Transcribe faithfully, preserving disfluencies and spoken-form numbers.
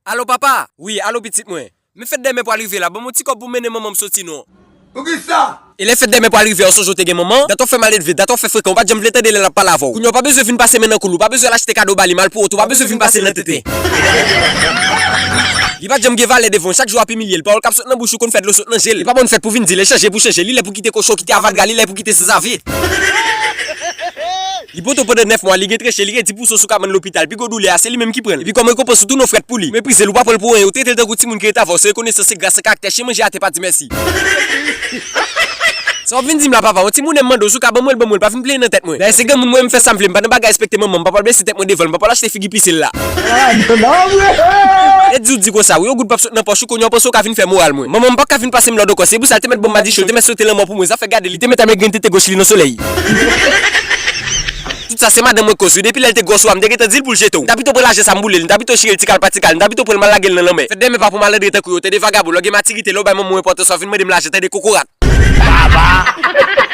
Alo, papa? Wi, alo, pitit mwen. Men fèt dèmen pral rive la, ban m yon ti kòb pou mennen manman m soti non. Poukisa? E lè fèt dèmen pral rive a, w sonje w te gen manman? Dat w ap fè maledve, dat w ap fè frekan, ou pa t janm vle tande lè l ap pale avè w. Kounye a w pa bezwen vin pase men nan kou l, ou pa bezwen al achte kado ba li, malpwowont, ou pa bezwen vin pase l nan tenten. Li pa t janm gen valè devan w, chak jou w ap imilye l, pawòl k ap sot nan bouch ou konn fè dlo sot nan je l. Li pa ba w yon fèt pou vin di l, e chanje pou chanje, li lè pou kite kochon, kite avadra, li lè pou kite sanzave. Li poto pandan nèf mwa, li gen treche, li gen di pousan sou kabann lopital, pi gwo doulè a, se li menm ki pran l. Epi kòm rekonpans ou tounen w frèt pou li. Ou meprize l, ou pa pran l pou anyen, ou trete l tankou timoun ki ret avè w, se rekonesans, se gras, se karaktè, chen manje atè, pa di mèsi. Sa w ap vin di m la, papa, yon timoun m mande w si w ka ban mwen l, ban mwen l, pa vin plenyen nan tèt mwen. Dayè se granmoun mwen, m fè sa m vle, m pa nan bagay respekte manman m, m pa pral blese tèt mwen devan l, m pa pral achte figi pise l la. Ret di w di konsa, wi, yon goud p ap sot nan pòch ou, kounye a w panse w ka vin fè moral mwen. Manman m p ap ka vin pase m lòd ankò, se pou sa l te mèt ban m madichon, l te mèt swete lanmò pou mwen, zafè gade, li te mèt al met grenn tete goch li nan solèy. Tout sa se madanm mwen k koz wi, depi lè l te gwòs ou a, m te gentan di l pou l jete w. M ta pito pran lajan sa m boule l, m ta pito chire l ti kal pa ti kal, m ta pito pran l m al lage l nan lanmè. Fèt dèmen pa pou malandren tankou yo, tande vagabon, lè w gen matirite, lè w bay manman w enpòtans, w ap vin mande m lajan, tande kokorat. Baba!